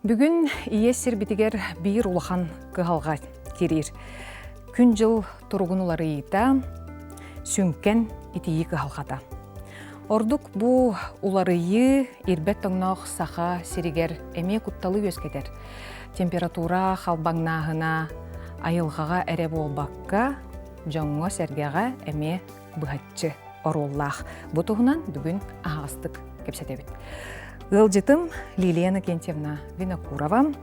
Бүгүн ийэ сирбитигэр биир улахан кыһалҕа тириир. Күн-дьыл туругун уларыйыыта, сүҥкэн итийии кыһалҕата. Ордук бу уларыйыы ирбэт тоҥноох саха сиригэр эмиэ кутталы үөскэтэр. Температура халбаҥнааһына айылҕаҕа эрэ буолбакка, дьоҥҥо-сэргэҕэ эмиэ быһаччы оруоллаах. Бу туһунан бүгүн аһаҕастык кэпсэтэбит. Ыалдьытым Лилия Иннокентьевна Винокурова,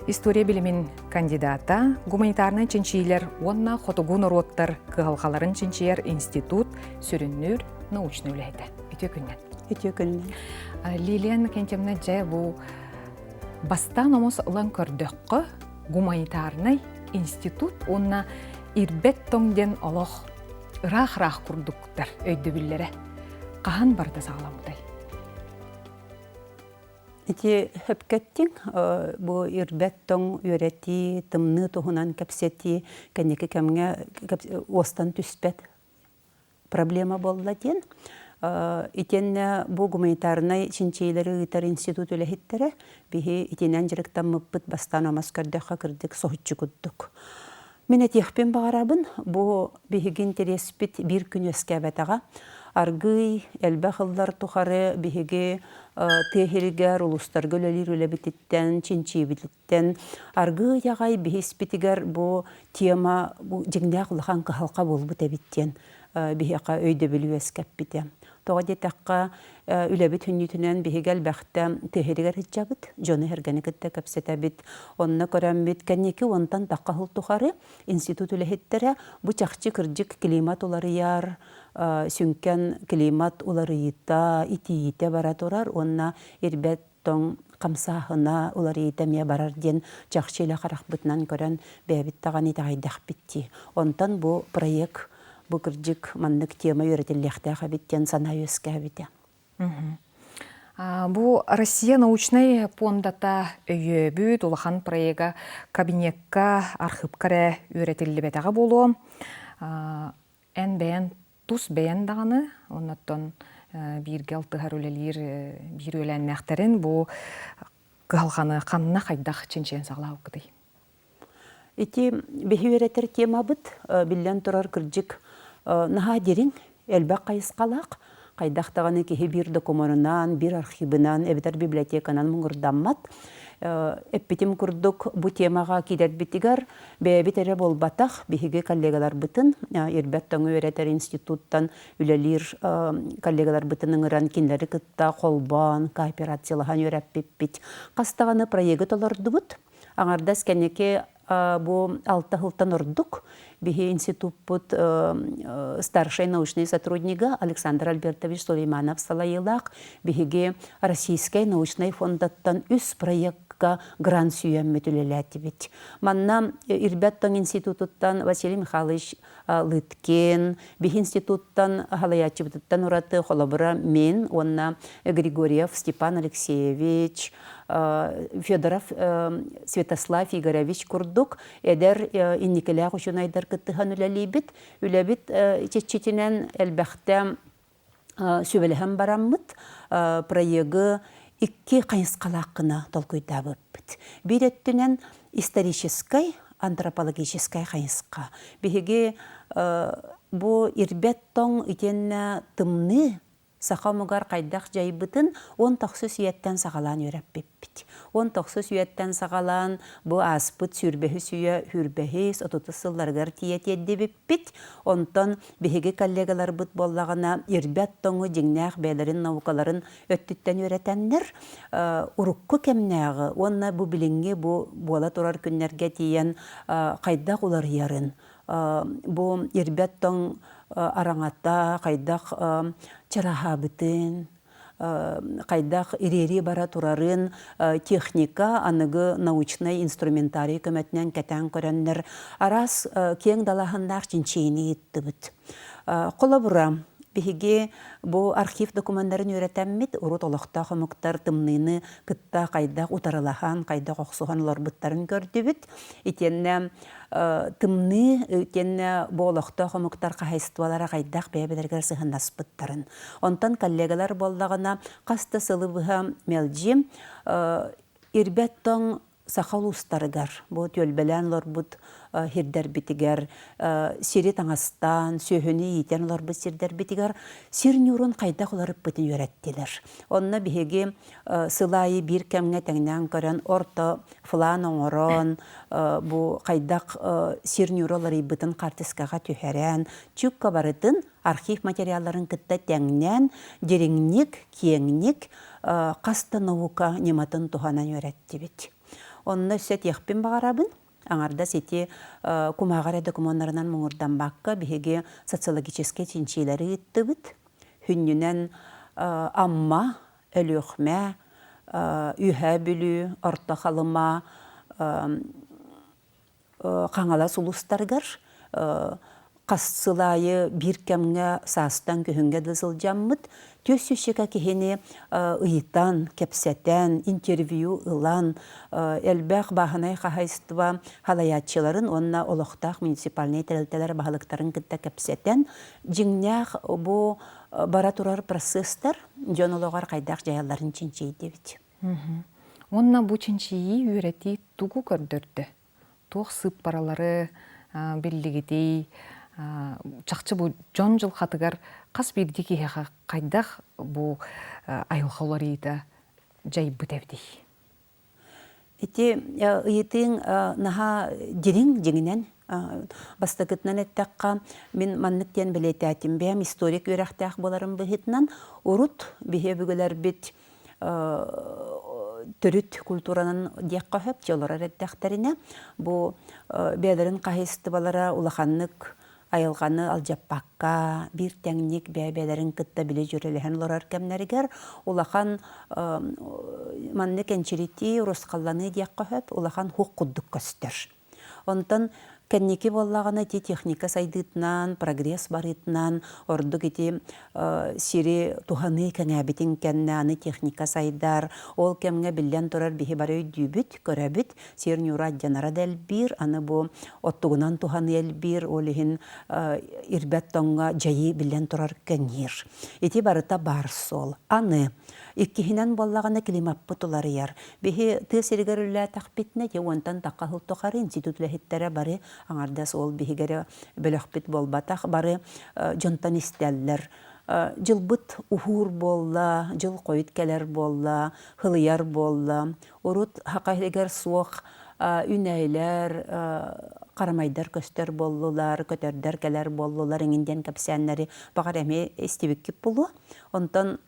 история билимин кандидата, гуманитарнай чинчиилэр уонна хотугу норуоттар кыһалҕаларын чинчийэр институт сүрүннүүр научнай үлэһитэ. Үтүө күннэн. Үтүө күннэн. Лилия Иннокентьевна, дьэ бу бастаан омос ылан көрдөххө, гуманитарнай институт уонна ирбэт тоҥ диэн олох ыраах-ыраах курдуктар өйдөбүллэрэ хаһан барыта саҕаламмытай? Ити сөпкө бу ирбэт тоҥ үөрэтии, тымныы туһунан кэпсэтии кэнники кэмҥэ уостан түспэт проблема буолла диэн. Итиэннэ бу гуманитарнай чинчийиилэри ыытар институт үлэһиттэрэ биһи итинэн дьарыктаммыппыт бастаан омос көрдөххө кырдьык соһуччу курдук. Мин этиэхпин баҕарабын, бу биһиги интэриэспит биир күн үөскээбэтэҕэ. Аргыый элбэх ыллар тухары биһиги тыа иһигэр улуустарга үлэлиир үлэбититтэн, чинчийбититтэн аргыый аҕай биһи испитигэр бу тема бу дьиҥнээх улахан кыһалҕа буолбут эбит диэн биһиэхэ өйдөбүлү үөскэппитэ. Тоҕо диэтэххэ, үлэбит хүннүүтүнэн биһиги элбэхтэ тыаһырыгар сылдьабыт, дьону-сэргэни кытта кэпсэтэбит. Онно көрөммүт, кэнники уонтан тахха сыл тухары институт үлэһиттэрэ бу чахчы кырдьык климат уларыйар, сүҥкэн климат уларыйыыта, итийиитэ бара турар уонна ирбэт тоҥ хамсааһына уларыйыыта эмиэ барар диэн чахчы илэ харахпытынан көрөн бэйэбит даҕаны итэҕэйдэхпит дии. Онтон бу проект бу кырдьык маннык тема үөрэтиллиэхтээх эбит диэн санаа үөскээбитэ. Бу Россия научнай пуондата өйөөбүт улахан проега кабинекка, архыыпка эрэ үөрэтиллибэтэҕэ буолуо. Эн бэйэн тус бэйэн даҕаны, оннуттан бииргэ алтыһар үлэлиир биир үөлээннээхтэрин бу кыһалҕаны ханна хайдах чинчийэн саҕалаабыккытый? Ити биһи үөрэтэр темабыт, биллэн турар, кырдьык, наһаа дириҥ, элбэх хайысхалаах. Хайдах даҕаны киһи биир докумуонунан, биир архивынан эбэтэр библиотеканан муҥурдаммат. Эппитим курдук, бу темаҕа киирэрбитигэр бэйэбит эрэ буолбатах, биһиги коллегаларбытын, Ирбэт тоҥу үөрэтэр институттан үлэлиир коллегаларбытын ыҥыран кинилэри кытта холбоон, кооперациялаһан үөрэппиппит. Хас даҕаны проегы толордубут. Аҥардас кэнники бу алта сылтан ордук биһи институппут старшай научный сотруднига Александр Альбертович Сулейманов салайыылаах биһиги Российскай научнай фондаттан үс проектка грант сүүйэммит үлэлээтибит. Манна Ирбэт тоҥ институтуттан Василий Михайлович Лыткин, биһи институттан халайааччыбытыттан ураты холобура мин уонна Григорьев Степан Алексеевич, Федоров Святослав Игоревич курдук эдэр инникилээх учуонайдар кыттыһан үлэлиибит. Үлэбит чэччитинэн элбэхтэ сүбэлэһэн бараммыт проегы икки хайысхалаах гына толкуйдаабыппыт. Биир өттүнэн историческай, антропологическай хайысха. Биһиги бу ирбэт тоҥ итиэннэ тымныы саха омугар хайдах дьайбытын 19 үйэттэн саҕалаан үөрэппиппит. 19 үйэттэн саҕалаан бу ааспыт сүүрбэһис үйэ сүүрбэһис, отутус сылларыгар тиийэ тиэрдибиппит. Онтон биһиги коллегаларбыт буоллаҕына ирбэт тоҥу дьиҥнээх бэйэлэрин наукаларын өттүттэн үөрэтэннэр урукку кэмнээҕи уонна бу билиҥҥи бу буола турар күннэргэ тиийэн хайдах уларыйарын бу ирбэт тоҥ араҥата хайдах чараһаабытын хайдах ириэрии бара турарын техника аныгы научнай инструментарий көмөтүнэн кэтээн көрөннөр араас киэҥ далааһыннаах чинчийиини ыыттыбыт. Холобура, биһиги бу архив докумуоннарын үөрэтэммит, урут олохтоох омуктар тымныыны кытта хайдах утарылаһан, хайдах охсуһан олорбуттарын көрдүбүт. Итиэннэ тымныы итиэннэ бу олохтоох омуктар хаһайыстыбалара хайдах бэйэ-бэйэлэригэр сыһыннаспыттарын. Онтон коллегалар буоллаҕына хас да сылы быһа мэлдьи Ирбэт тоҥ саха улуустарыгар, бу түөлбэлээн олорбут сирдэрбитигэр, сири таҥастаан, сүөһүнү иитэн олорбут сирдэрбитигэр сир ньуурун хайдах уларыппытын үөрэттилэр. Онно биһиги сыл аайы биир кэмҥэ тэҥнээн көрөн орто флан оҥорон, бу хайдах сир ньуура уларыйбытын хаартыскаҕа түһэрэн, чүкка барытын архив материалларын кытта тэҥнээн, дириҥник, киэҥник хас да наука ньыматын туһанан үөрэттибит. Онно өссө этиэхпин баҕарабын, аҥардас ити кумааҕы эрэ докумуоннарынан муҥурдаммакка, биһиги социологическай чинчиилэри ыыттыбыт. Сүнньүнэн Амма, Өлүөхүмэ, Үөһээ Бүлүү, Орто Халыма, Хаҥалас улуустарыгар хас сыл аайы биир кэмҥэ саастан күһүҥҥэ да сылдьаммыт түөрт сүүсчэкэ киһини ыйытан, кэпсэтэн, интервью ылан, элбэх бааһынай хаһаайыстыба салайааччыларын уонна олохтоох муниципальнай тэрилтэлэр баһылыктарын кытта кэпсэтэн, дьиҥнээх бу бара турар процесстар дьон олоҕор хайдах дьайалларын чинчийдибит. Уонна бу чинчийии үөрэтии тугу көрдөрдө? Туох сыыппаралары биллигитий? Чахчы бу дьон дьылҕатыгар хас биирдии киһиэхэ хайдах бу айылҕа уларыйыыта дьайбыт эбитий? Ити ыйытыыҥ наһаа дириҥ дьиҥинэн. Бастакытынан эттэххэ, мин маннык диэн бэлиэтээтим. Бэйэм историк үөрэхтээх буоларым быһыытынан, урут биһи өбүгэлэрбит төрүт культуранан диэххэ сөп, олорор эрдэхтэринэ, бу бэйэлэрин хаһаайыстыбалара улаханнык айылҕаны алдьаппакка, биир тэҥник бэйэ-бэйэлэрин кытта били дьүөрэлэһэн олорор кэмнэригэр улахан маннык энчиритии, урусхалланыы диэххэ сөп, улахан хук курдук көстөр. Онтон кэнники буоллаҕына ити техника сайдыытынан, прогресс барыытынан ордук ити сири туһаныы кэҥээбитин кэннэ аны техника сайдар. Ол кэмҥэ биллэн турар биһи бары өйдүүбүт, көрөбүт. Сир ньуура алдьанара да элбиир, аны бу оттугунан туһаныы элбиир, ол иһин ирбэт тоҥҥо дьайыы биллэн турар кэҥиир. Ити барыта баар суол. Аны иккиһинэн буоллаҕына климаппыт уларыйар. Биһи тыа сиригэр үлэлээтэхпитинэ, ити уонтан тахха сыл тухары институт үлэһиттэрэ бары аҥардас ол биһиги эрэ бөлөхпүт буолбатах, бары дьонтон истэллэр. Дьылбыт уһуур буолла, дьыл хойут кэлэр буолла, һылыйар буолла. Урут саха иһигэр суох үүнээйилэр, харамайдар көстөр буоллулар, көтөрдөр кэлэр буоллулар эҥин диэн кэпсээннэри баҕар эмиэ истибиккит буолуо. Онтон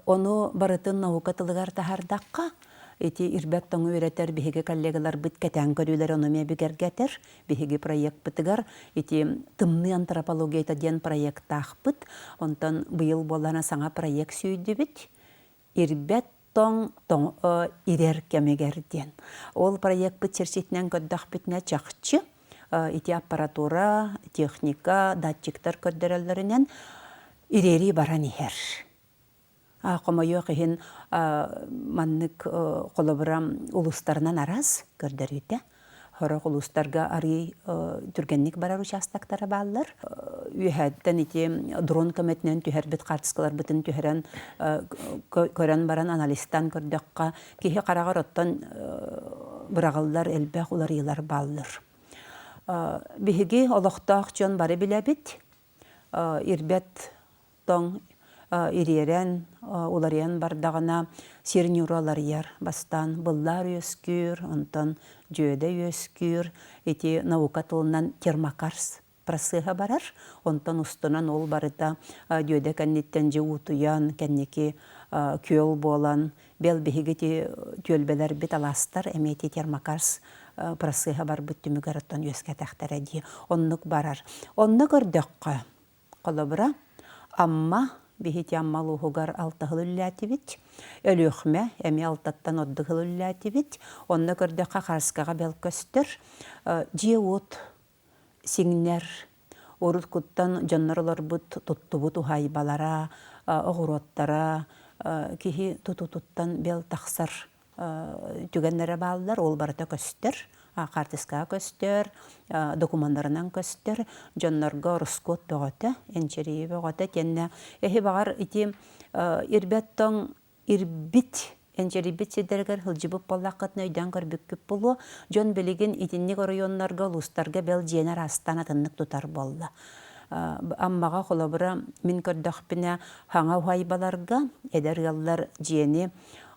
ону барытын наука тылыгар таһаардахха, ити ирбэт тоҥу үөрэтэр биһиги коллегаларбыт кэтээн көрүүлэр ону эмиэ бигэргэтэр. Биһиги проекпытыгар ити тымныы антропологията диэн проектаахпыт. Онтон быйыл буоллаҕына саҥа проект сүүйдүбүт. Ирбэт тоҥ тоҥ ирэр кэмигэр диэн. Ол проекпыт чэрчитинэн көрдөхпүтүнэ чахчы ити аппаратура, техника, датчиктар көрдөрөллөрүнэн ириэрии баран иһэр. Хомойуох иһин маннык холобура улуустарынан араас көрдөрүүтэ. Сорох улуустарга арыый түргэнник барар участоктара бааллар. Үөһээттэн ити дрон көмөтүнэн түһэрбит хаартыскаларбытын түһэрэн көрөн баран анализтаан көрдөххө, киһи хараҕар оттон быраҕыллар элбэх уларыйыылар бааллар. Биһиги олохтоох дьон бары билэбит, ирбэт тоҥ ириэрэн, уларыйан бардаҕына сир ньуура уларыйар. Бастаан быллаар үөскүүр, онтон дьүөдэ үөскүүр. Ити наука тылынан термокарс процеһа барар. Онтон устунан ол барыта дьүөдэ кэнниттэн дьэ уутуйан, кэнники күөл буолан, бэл биһиги ити түөлбэлэрбит алаастар эмиэ ити термокарс процеһа барбыт түмүгэр оттон үөскэтэхтэрэ дии. Оннук барар. Онно көрдөххө, Холобура, Амма, биһиги Амма улууһугар алта сыл үлэлээтибит. Өлүөхүмэ эмиэ алтаттан ордук сыл үлэлээтибит. Онно көрдөххө Харскаҕа бэл көстөр. Дьиэ-уот сиҥнэр, уруккуттан дьоннор олорбут, туттубут уһаайбалара, оҕуруоттара киһи тутутуттан бэл тахсар түгэннэрэ бааллар, ол барыта көстөр, хаартыскаҕа көстөр, докумуоннарынан көстөр, дьоннорго ороскуот бөҕөтө, энчирийии бөҕөтө итиэннэ эһи баҕар ити ирбэт тоҥ ирбит Энчэрийбит сирдэригэр сылдьыбыт буоллаххытына өйдөөн көрбүккүт буолуо. Дьон билигин итинник оройуоннарга, улуустарга бэл дьиэни араастаан атыннык тутар буолла. Аммаҕа холобура мин көрдөхпүнэ хаҥа уһайбаларга эдэр ыаллар дьиэни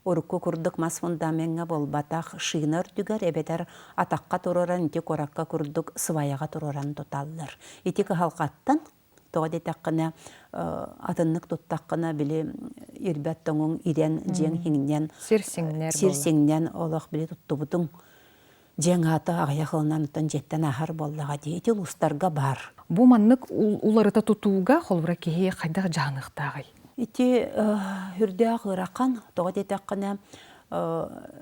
урукку курдук мас фундамеҥҥа буолбатах шина үрдүгэр эбэтэр атахха туруоран ити куоракка курдук сваяҕа туруоран туталлар. Ити кыһалҕаттан тоҕо диэтэххинэ атыннык туттаххына били ирбэт тоҥуҥ ирэн дьиэҥ иҥнэн сир сиҥнэр сир сиҥнэн олох били туттубутуҥ дьиэҥ аата аҕыйах ылынан оттон дьиэттэн ааһар буоллаҕа дии ити улуустарга баар. Бу маннык уларыта тутууга холобура киһи хайдах дьаһаныахтааҕый? Ити үрдээх ыарахан тоҕо диэтэххинэ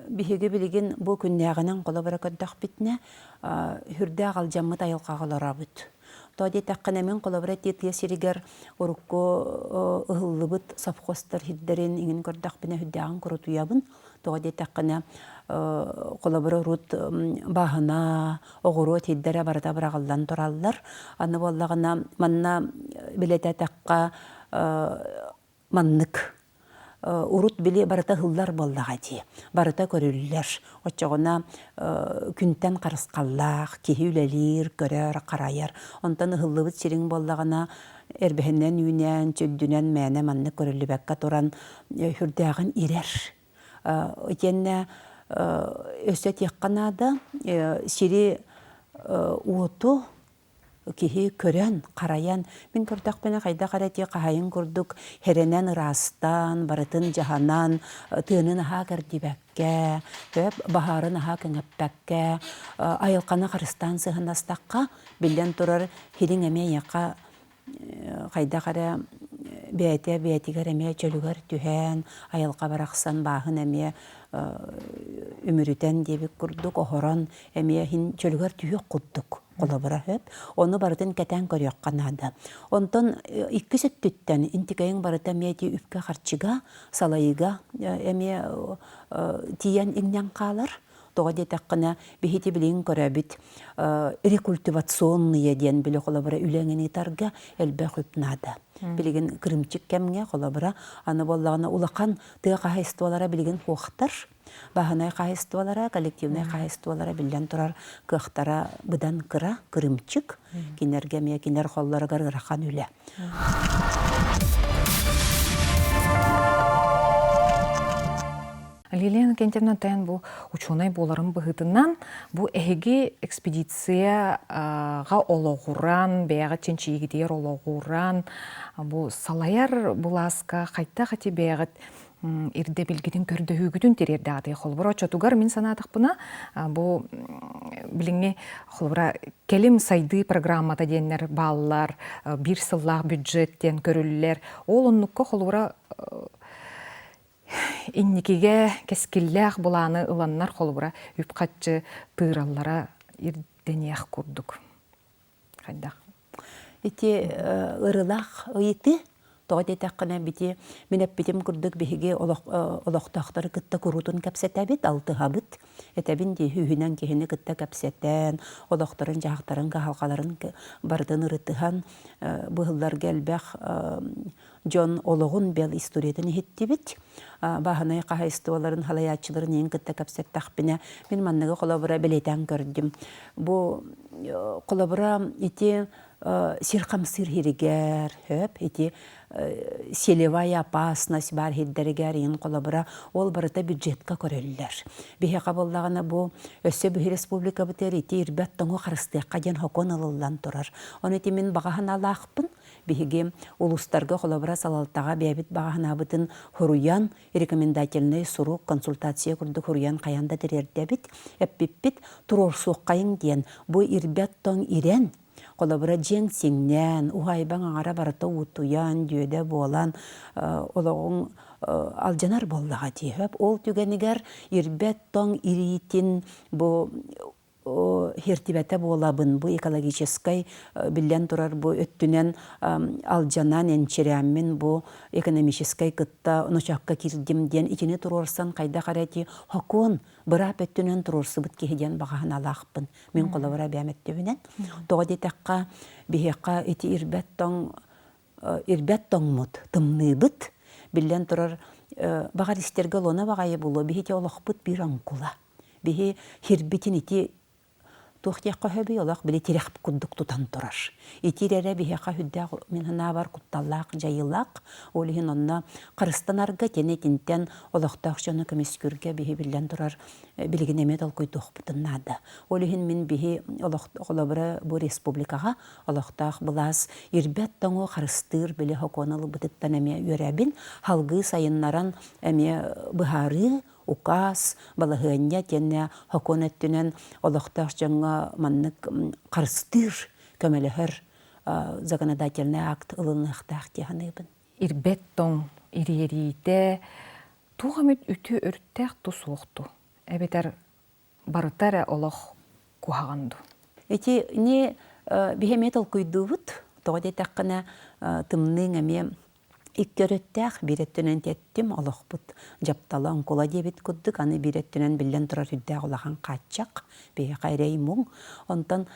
биһиги билигин бу күннээҕинэн холобура көрдөхпүтүнэ үрдээх алдьаммыт айылҕаҕа олоробут. Тоҕо диэтэххинэ, мин холобура ити тыа сиригэр урукку ыһыллыбыт совхозтар сирдэрин иҥин көрдөхпүнэ сүрдээҕин курутуйабын. Тоҕо диэтэххинэ, холобура урут бааһына, оҕуруот сирдэрэ барыта быраҕыллан тураллар. Аны буоллаҕына, манна билэтэтэххэ маннык урут били барыта ыһыллар буоллаҕа дии, барыта көрүллэр. Оччоҕуна күнтэн харысхаллаах, киһи үлэлиир, көрөр, харайар. Онтон ыһыллыбыт сириҥ буоллаҕына эрбэһинэн үүнэн, чүддүнэн мээнэ маннык көрүллүбэккэ туран сүрдээҕин ирэр. Итиэннэ өссө этиэххэ наада, сири уоту киһи көрөн, харайан, мин көрдөхпүнэ хайдах эрэ ити хаһайын курдук хэрэнэн ыраастаан, барытын дьаһанан, тыаны наһаа кэрдибэккэ, төп баһаары наһаа кэҥэппэккэ, айылҕаны харыстаан сыһынастахха, биллэн турар, хириҥ эмиэ эйиэхэ хайдах эрэ бэйэтэ бэйэтигэр эмиэ чөлүгэр түһэн, айылҕа барахсан бааһын эмиэ үмүрүтэн диэбит курдук оһорон эмиэ иһин чөлүгэр түһүөх курдук холобура сөп. Ону барытын кэтээн көрүөххэ наада. Онтон иккис өттүттэн интикэйиҥ барыта эмиэ ити үпкэ-харчыга, салайыыга эмиэ тиийэн иҥнэн хаалар. Тоҕо диэтэххинэ, биһити билигин көрөбүт рекультивационные диэн били холобура үлэҥин ыытарга элбэх үп наада. Билигин кырымчык кэмҥэ холобура аны буоллаҕына улахан тыа хаһайыстыбалара билигин суохтар. Баһынай хаһайыстыбалара, коллективнай хаһайыстыбалара биллэн турар кыахтара быдан кыра, кырымчык. Кинилэргэ эмиэ кинилэр холлоругар ыарахан үлэ. Лилия Иннокентьевна тэн бу учуонай буоларын быһыытынан бу эһиги экспедицияҕа олоҕуран, бэйэҕит чинчийигитигэр олоҕуран бу салайар былааска хайдах ити бэйэҕит ирдэбилгитин көрдөһүүгүтүн тириэрдэҕитий холобура оччотугар мин санаатахпына бу билиҥҥи холобура кэлим сайдыы программата диэннэр бааллар биир сыллаах бюджет диэн көрүллэр ол оннукка холобура инникигэ кэскиллээх былааны ыланнар холобура үп-харчы тыыраллара ирдэниэх курдук хайдах Ити ырылаах ыйытыы тоҕо диэтэххинэ бити мин эппитим курдук биһиги олохтоохтору кытта куруутун кэпсэтэбит, алтыһабыт. Этэбин дии үһүнэн киһини кытта кэпсэтэн, олохторун-дьаһахтарын, кыһалҕаларын барытын ырытыһан быһылларга элбэх дьон олоҕун бэл историятын иһиттибит. Бааһынай хаһайыстыбаларын халайааччыларын иһин кытта кэпсэттэхпинэ, мин манныгы холобура бэлиэтээн көрдүм. Бу холобура ити сир хамсыыр сиригэр, хөп, ити селевая опасность баар сирдэригэр иһин холобура ол барыта бюджетка көрөллөр. Биһиэхэ буоллаҕына бу өссө биһи республикабытыгар ити ирбэт тоҥу харыстыахха диэн сокуон ылыллан турар. Ону ити мин баҕа санаалаахпын. Биһиги улуустарга холобура салалтаҕа бэйэбит баҕа санаабытын суруйан, рекомендательнай сурук, консультация курдук суруйан хайаан да тириэрдэбит. Эппиппит туруорсуоххайыҥ диэн бу ирбэт тоҥ ирэн, холобура дьиэҥ сиҥнээн, уһаайбаҥ аҥара барыта уутуйан, дүөдэ буолан олоҕуҥ алдьанар буоллаҕа дии. Ол түгэнигэр ирбэт тоҥ ириитин бу хиртибэтэ буолабын бу экологическай биллэн турар бу өттүнэн алдьанан энчирээммин бу экономическай кытта ночоокко киирдим диэн итини туруорсан хайдах эрэ ити хокуон быраап өттүнэн туруорсубут киһи диэн баҕа санаалаахпын мин холобура бэйэм өттүбүнэн тоҕо диэтэххэ биһиэхэ ити ирбэт тоҥ ирбэт тоҥмут, тымныыбыт. Биллэн турар, Баҕар истэргэ олуона баҕайы буолуо, биһи олохпут биир оҥкула. Биһи хирбитин ити туох диэххэ сөбүй, олох били тирэх курдук тутан турар. Итир эрэ биһиэхэ сүрдээх мин санаабар кутталлаах дьайыылаах. Ол иһин онно харыстанарга итини итинтэн олохтоох дьону көмүскүүргэ биһи биллэн турар билигин эмиэ толкуйдуохпутун наада. Ол иһин мин биһи олох холобура бу республикаҕа олохтоох былаас ирбэт тоҥу харыстыыр били сокуон ылбытыттан эмиэ үөрэбин. Салгыы сайыннаран эмиэ быһаарыы укаас, балаһыанньа итиэннэ сокуон өттүнэн олохтоох дьоҥҥо маннык харыстыыр, көмөлөһөр законодательный акт ылыныахтаах дии саныыбын. Ирбэт тоҥ ириэриитэ туох эмит үтүө өрүттээх дуу суох дуу? Эбэтэр барыта эрэ олох куһаҕан дуу? Итини биһи эмиэ толкуйдуубут. Тоҕо диэтэххинэ, тымныыҥ эмиэ икки өрүттээх, биир өттүнэн тиэттим, олохпут дьаптала оҥкула диэбит курдук, аны биир өттүнэн биллэн турар үрдээх улахан хааччах, биһиэхэ эрэй муҥ. Онтон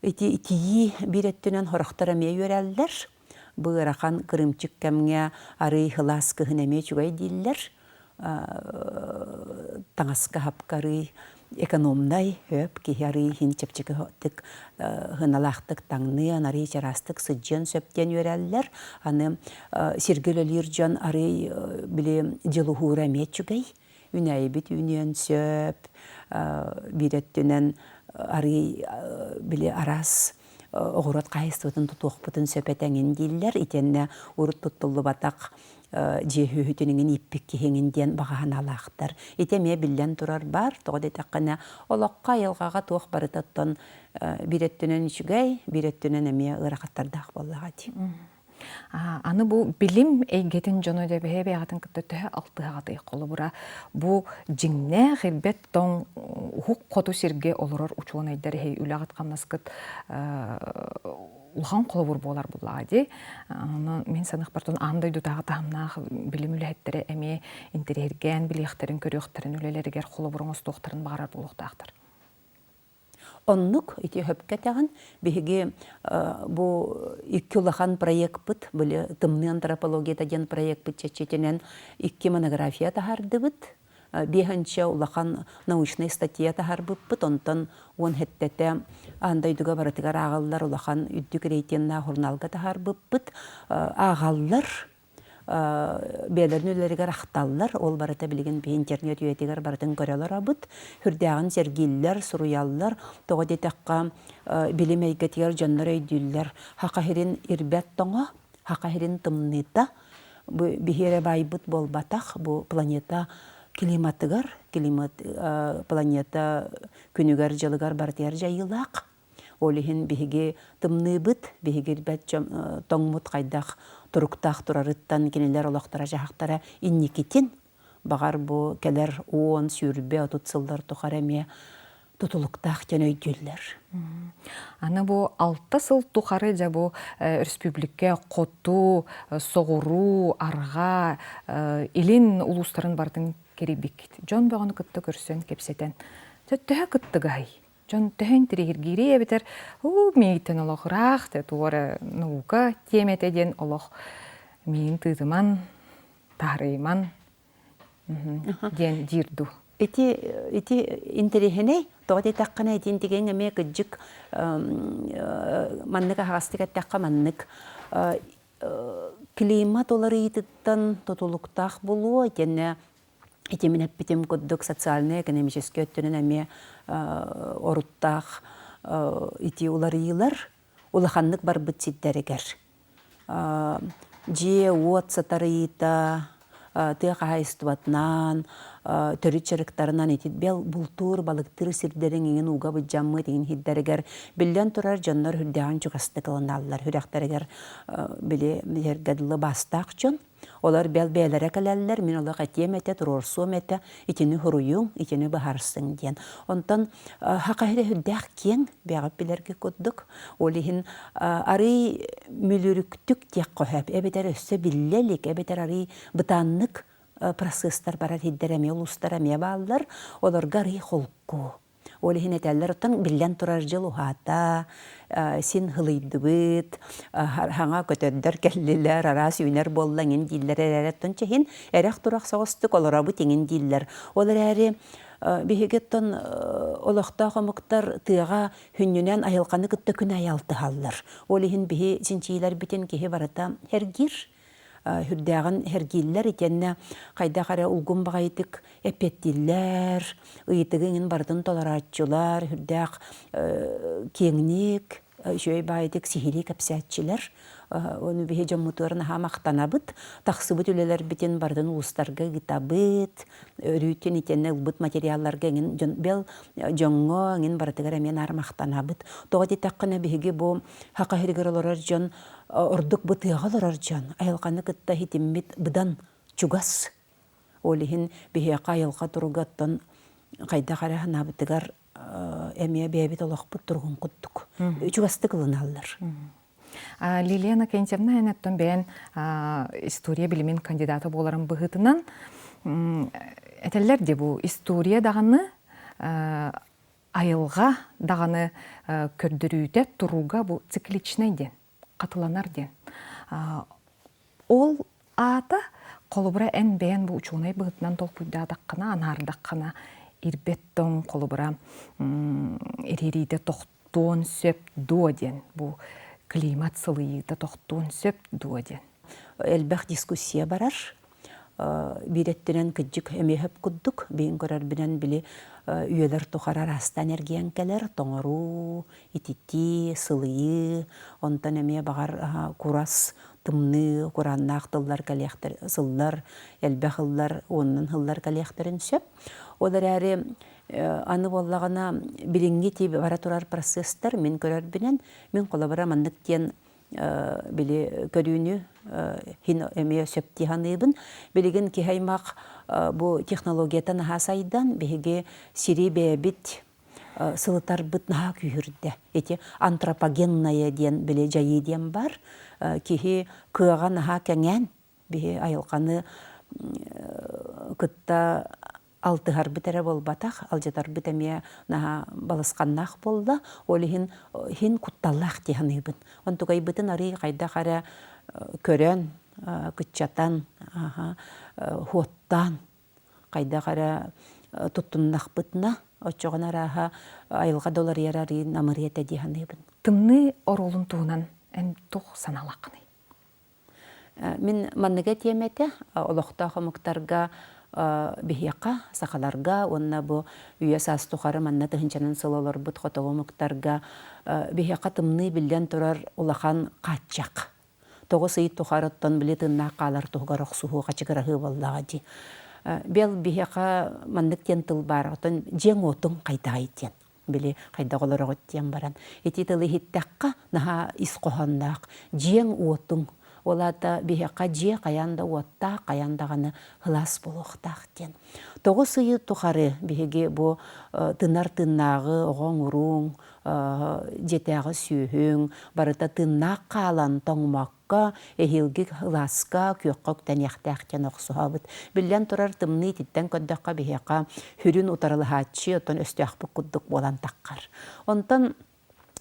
ити итийии биир өттүнэн сорохтор эмиэ үөрэллэр. Бу ыарахан кырыымчык кэмҥэ арыый сылаас кыһын эмиэ үчүгэй дииллэр. Таҥаска хапка арыый экономнай, хөп киһи арыый иһин чэпчэкитик сыаналаахтык таҥныан, арыый чараастык сылдьыан сөп диэн үөрэллэр. Аны сиргэ үлэлиир дьон арыый били дьулуһуура эмиэ үчүгэй. Үүнээйибит үүнүөн сөп, биир өттүнэн арыый били араас оҕуруот хаһаайыстыбатын тутуохпутун сөп этэҥин дииллэр. Итиэннэ урут туттуллубатах дьиэ сүөһүтүн иҥин ииппит киһиҥин диэн баҕа санаалаахтар. Ити эмиэ биллэн турар баар. Тоҕо диэтэххинэ, олоххо, айылҕаҕа туох барыта оттон биир өттүнэн үчүгэй, биир өттүнэн эмиэ ыарахаттардаах буоллаҕа дии. Аны бу билим эйгэтин дьоно дьэ бэйэ-бэйэҕитин кытта төһө алтыһаҕытый? Холобура, бу дьиҥнээх ирбэт тоҥ уһук хоту сиргэ олорор учуонайдар эһи үлэҕит-хамнаскыт улахан холобур буолар буоллаҕа дии. Онон мин саныахпар аан дойдутааҕы таһымнаах билим үлэһиттэрэ эмиэ интэриэһиргээн билиэхтэрин, көрүөхтэрин, үлэлэригэр холобур оҥостуохтарын баҕарар буолуохтаахтар. Оннук ити сөпкө этэҕин. Биһиги бу икки улахан проекпыт, били тымныы антропологията диэн проекпыт чэрчитинэн икки монография таһаардыбыт. Биэһинчэ улахан научнай статья таһаарбыппыт, онтон 17-тэ аан дойдуга барытыгар ааҕыллар улахан үрдүк рейтиннаах журналга таһаарбыппыт. Ааҕаллар, бэйэлэрин үлэлэригэр ахталлар, ол барыта билигин биһи интернет үйэтигэр барытын көрө олоробут. Сүрдээҕин сэргииллэр, суруйаллар. Тоҕо диэтэххэ, билим эйгэтигэр дьоннор өйдүүллэр. Саха сирин ирбэт тоҥо, Саха сирин тымныыта бу биһи эрэ баайбыт буолбатах, бу планета климатыгар, климат планета күнүгэр-дьылыгар барытыгар дьайыылаах. Ол иһин биһиги тымныыбыт, биһиги ирбэт тоҥмут хайдах туруктаах турарыттан кинилэр олохторо-дьаһахтара инникитин баҕар бу кэлэр 10, 20, 30 сыллар тухары эмиэ тутулуктаах диэн өйдүүллэр. Аны бу 6 сыл тухары дьэ бу өрөспүүбүлүкэ хоту, соҕуруу, арҕаа, илин улуустарын барытын кэрийбиккит. Дьон бөҕөнү кытта көрсөн, кэпсэтэн. Төһө кыттыгаһый? Дьон төһө интэриэһиргиирий эбэтэр уу миигиттэн олох ыраах, туора наука тиэмэтэ диэн олох миин тыытыман, таарыйыман диэн диир дуу? Ити ити интэриэһинэй. Тоҕо диэтэххинэ, итин тигиҥ эмиэ кырдьык маннык аһаҕастык эттэххэ маннык климат уларыйыытыттан тутулуктаах буолуо итиэннэ ити мин эппитим курдук социальнай-экономическай өттүнэн эмиэ оруттаах ити уларыйыылар улаханнык барбыт сирдэригэр дьиэ-уот сатарыйыыта, тыа хаһаайыстыбатынан, төрүт дьарыктарынан ити бэл бултуур, балыктыыр сирдэрин иҥин ууга былдьаммыт иҥин сирдэригэр биллэн турар дьоннор үрдээҕин чугастык ылыналлар. Сүрэхтэригэр били билэргэ дылы баастаах дьон. Олор бэл бэйэлэрэ кэлэллэр, мин олох этиэм этэ, туруорсуом этэ, итини суруйуҥ, итини быһаарсыҥ диэн. Онтон саха сирэ сүрдээх киэҥ, бэйэҕит билэргэ курдук. Ол иһин арыый мүлүрүктүк диэххэ сөп, эбэтэр өссө биллэ илик, эбэтэр арыый бытааннык процесстар барар сирдэр эмиэ улуустар эмиэ бааллар. Олорго арыый холку. Ол иһин этэллэр, оттон биллэн турар дьыл уһаата, син һылыйдыбыт, хаҥа көтөрдөр кэллилэр, араас үүнэр буолла иҥин дииллэр эрээри, оттон чэһин эрэх-турах соҕустук олоробут иҥин дииллэр. Ол эрээри биһиги оттон олохтоох омуктар тыаҕа хүннүнэн айылҕаны кытта күн аайы алтыһаллар. Ол иһин биһи чинчиилэрбитин киһи барыта сэргиир, сүрдээҕин сэргииллэр итиэннэ хайдах эрэ улгум баҕайытык эппиэттииллэр, ыйытыгы иҥин барытын толорооччулар, сүрдээх киэҥник, үчүгэй баайытык сиһилии кэпсээччилэр. Ону биһи дьоммутугар наһаа махтанабыт. Тахсыбыт үлэлэрбитин барытын улуустарга ыытабыт. Өрүүтүн итиэннэ ылбыт материалларга эҥин дьон бэл дьоҥҥо эҥин барытыгар эмиэ наар махтанабыт. Тоҕо диэтэххинэ биһиги бу Саха сиригэр олорор дьон ордук бу тыаҕа олорор дьон айылҕаны кытта ситиммит быдан чугас. Ол иһин биһиэхэ айылҕа туруга оттон хайдах эрэ санаабытыгар эмиэ бэйэбит олохпут туругун курдук чугастык ылыналлар. Лилия Иннокентьевна эн оттон бэйэн история билимин кандидата буоларын быһыытынан этэллэр дии бу история даҕаны айылҕа даҕаны көрдөрүүтэ туруга бу цикличнэй диэн хатыланар диэн. Ол аата холобура эн бэйэн бу учуонай быһыытынан толкуйдаатаххына, анаардаххына ирбэт тоҥ холобура ириэриитэ тохтуон сөп дуо диэн бу климат сылыйыыта тохтуон сөп дуо диэн. Элбэх дискуссия барар. Биир өттүнэн кырдьык эмиэ сөп курдук, биин көрөрбүнэн били үйэлэр тухары араастаан эргийэн кэлэр, тоҥоруу, ититии, сылыйыы, онтон эмиэ баҕар курас, тымныы, курааннаах тыллар кэлиэхтэр, сыллар, элбэх ыллар, уонунан сыллар кэлиэхтэрин сөп. Ол эрээри аны буоллаҕына билиҥҥи ити бара турар процесстар мин көрөрбүнэн, мин холобура маннык диэн били көрүүнү хин эмиэ сөп дии саныыбын. Билигин киһи аймах бу технологията наһаа сайдан, биһиги сири бэйэбит сылытарбыт наһаа күүһүрдэ. Ити антропогенная диэн били дьайыы диэн бар. Киһи кыаҕа наһаа кэҥээн, биһи айылҕаны кытта алтыһарбыт эрэ буолбатах, алдьатарбыт эмиэ наһаа балысханнаах буолла. Ол иһин иһин кутталлаах дии саныыбын. Онтукайбытын арыый хайдах эрэ көрөн, кыччатан, хуоттаан хайдах эрэ туттуннахпытына, оччоҕуна арааһа айылҕа да уларыйар арыый намырыа этэ дии саныыбын. Тымныы оруолун туһунан эн туох санаалааххыный? Мин манныга этиэм этэ, олохтоох омуктарга биһиэхэ, сахаларга уонна бу үйэ саас тухары манна тыһыынчанан сыл олорбут хотугу омуктарга биһиэхэ тымныы биллэн турар улахан хааччах. 9 ый тухары оттон били тыыннаах хаалар туһугар охсуһуу хачыгыраһыы буоллаҕа дии. Бэл биһиэхэ маннык диэн тыл баар, оттон дьиэҥ-уотуҥ хайдаҕый диэн. Били хайдах олороҕут диэн баран ити тылы иһиттэххэ наһаа ис хоһоонноох дьиэҥ-уотуҥ ол аата биһиэхэ дьиэ хайаан да уоттаах хайаан даҕаны сылаас буолуохтаах диэн. 9 ыйы тухары биһиги бу тынар тыыннааҕы оҕоҥ-урууҥ, дьиэтээҕи сүөһүҥ барыта тыыннаах хаалан тоҥмокко эһиилги ылааска, күөххэ үктэниэхтээх диэн охсуһабыт. Биллэн турар, тымныы ититтэн көрдөххө биһиэхэ сүрүн утарылаһааччы, оттон өстөөхпүт курдук буолан таххар. Онтон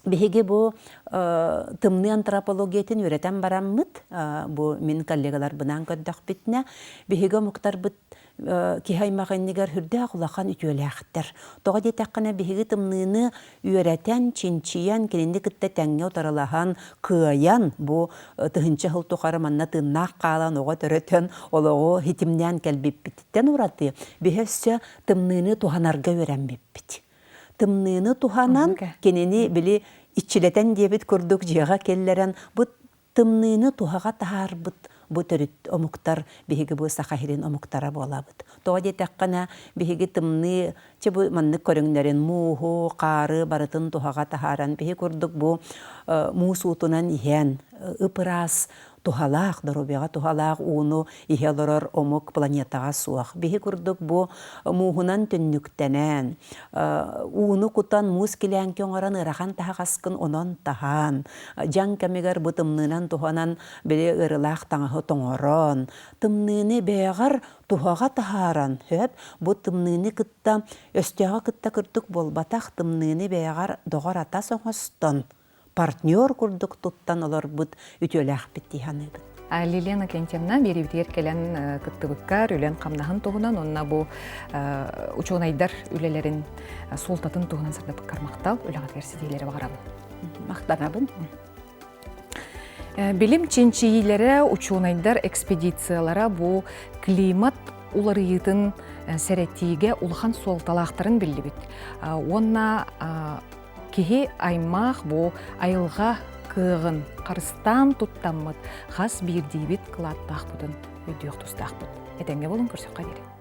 биһиги бу тымныы антропологиятын үөрэтэн бараммыт, бу мин коллегаларбынаан көрдөхпүтүнэ, биһиги омуктарбыт киһи аймах иннигэр сүрдээх улахан үтүөлээхтэр. Тоҕо диэтэххинэ, биһиги тымныыны үөрэтэн, чинчийэн, кинини кытта тэҥҥэ утарылаһан, кыайан, бу тыһыынча сыл тухары манна тыыннаах хаалан, оҕо төрөтөн, олоҕу ситимнээн кэлбиппититтэн ураты, биһи өссө тымныыны туһанарга үөрэммиппит. Тымныыны туһанан, кинини били иччилэтэн диэбит курдук дьиэҕэ киллэрэн, бу Тымныыны туһаҕа таһаарбыт бу төрүт омуктар биһиги бу Саха сирин омуктара буолабыт. Тоҕо диэтэххинэ, биһиги тымныы чэ бу маннык көрүҥнэрин мууһу, хаары барытын туһаҕа таһааран биһи курдук бу муус уутунан иһэн ып-ыраас туһалаах, доруобуйаҕа туһалаах ууну иһэ олорор омук планетаҕа суох. Биһи курдук бу мууһунан түннүктэнэн, ууну кутан муус килээҥки оҥорон ыарахан таһаҕаскын онон таһаан, дьаҥ кэмигэр бу тымныынан туһанан били ыарыылаах таҥаһы тоҥорон, тымныыны бэйэҕэр туһаҕа таһааран, сөп, бу тымныыны кытта өстөөҕү кытта кырдык буолбатах тымныыны бэйэҕэр доҕор-атас оҥостон, партнер курдук туттан олорбут үтүөлээхпит дии саныыбын. Лилия Иннокентьевна биэриибитигэр кэлэн кыттыбыккар үлэн-хамнаһын туһунан уонна бу учуонайдар үлэлэрин суолтатын туһунан сырдаппыккар махтал, үлэҕитигэр ситиһиилэри баҕарабын. Махтанабын. Билим чинчийиилэрэ, учуонайдар экспедициялара бу климат уларыйыытын сэрэтиигэ улахан суолталаахтарын биллибит. Уонна Киһи аймах бу айылҕа кыаҕын харыстаан туттаммыт хас биирдиибит кылааттаахпытын өйдүөх тустаахпыт. Этэҥҥэ буолун көрсөххө диэри.